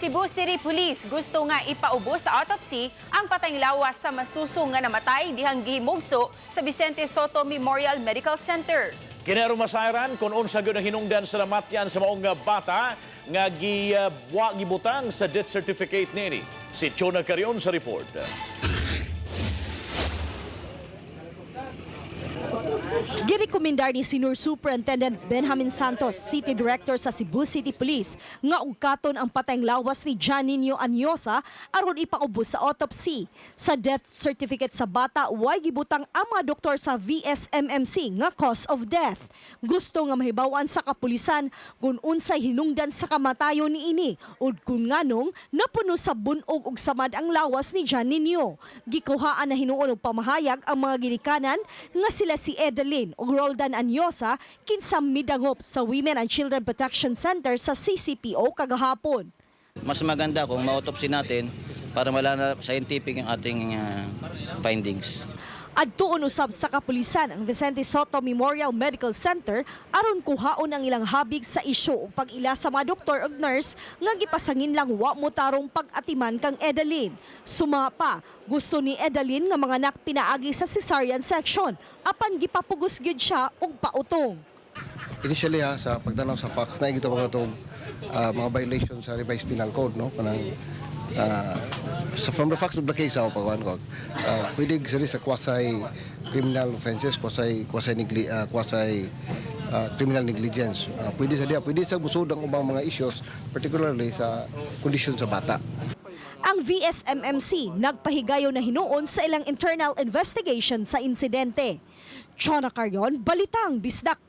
Cebu City Police gusto nga ipaubos sa autopsy ang patayng lawas sa masuso nga namatay dihang gihimugso sa Vicente Sotto Memorial Medical Center. Kini aron masayran kung unsa gyud ang hinungdan sa namatyan sa maong bata nga gibuwa gibutang sa death certificate nini. Si Chona Carion sa report. Girekomendar ni Senior Superintendent Benjamin Santos, City Director sa Cebu City Police, nga ugkaton ang patayng lawas ni Janinho Anyosa aron ipaubos sa autopsy. Sa death certificate sa bata, way gibutang ang mga doktor sa VSMMC nga cause of death. Gusto nga mahibaw-an sa kapulisan kung unsay hinungdan sa kamatayon niini ug kung nganong napuno sa bunog ug samad ang lawas ni Janinho. Gikuhaan na hinuon og pamahayag ang mga ginikanan nga sila si Edeline ug Roldan Anyosa, kinsa midangop sa Women and Children Protection Center sa CCPO kagahapon. Mas maganda kung ma-autopsy natin para malaman scientific ang ating findings. Adtuon usab sa kapulisan ang Vicente Sotto Memorial Medical Center aron kuhaon ang ilang habig sa isyu ug pag-ila sa mga doktor ug nurse nga gipasangin lang wa mo tarong pag-atiman kang Edeline. Suma pa, gusto ni Edeline nga manganak pinaagi sa cesarean section, apan gipapugos gyud siya og pautong. Initially ha, sa pagtanaw sa facts, naigito ko na itong mga violation sa Revised Penal Code, no? Kanang sa from the facts of the case ako pagkuhan ko. Pwede sa quasi criminal offenses, quasi criminal negligence. Pwede sa diya, pwede sa busod ang ubang mga issues, particularly sa kondisyon sa bata. Ang VSMMC nagpahigayon na hinuon sa ilang internal investigation sa insidente. Chona Carion, Balitang Bisdak.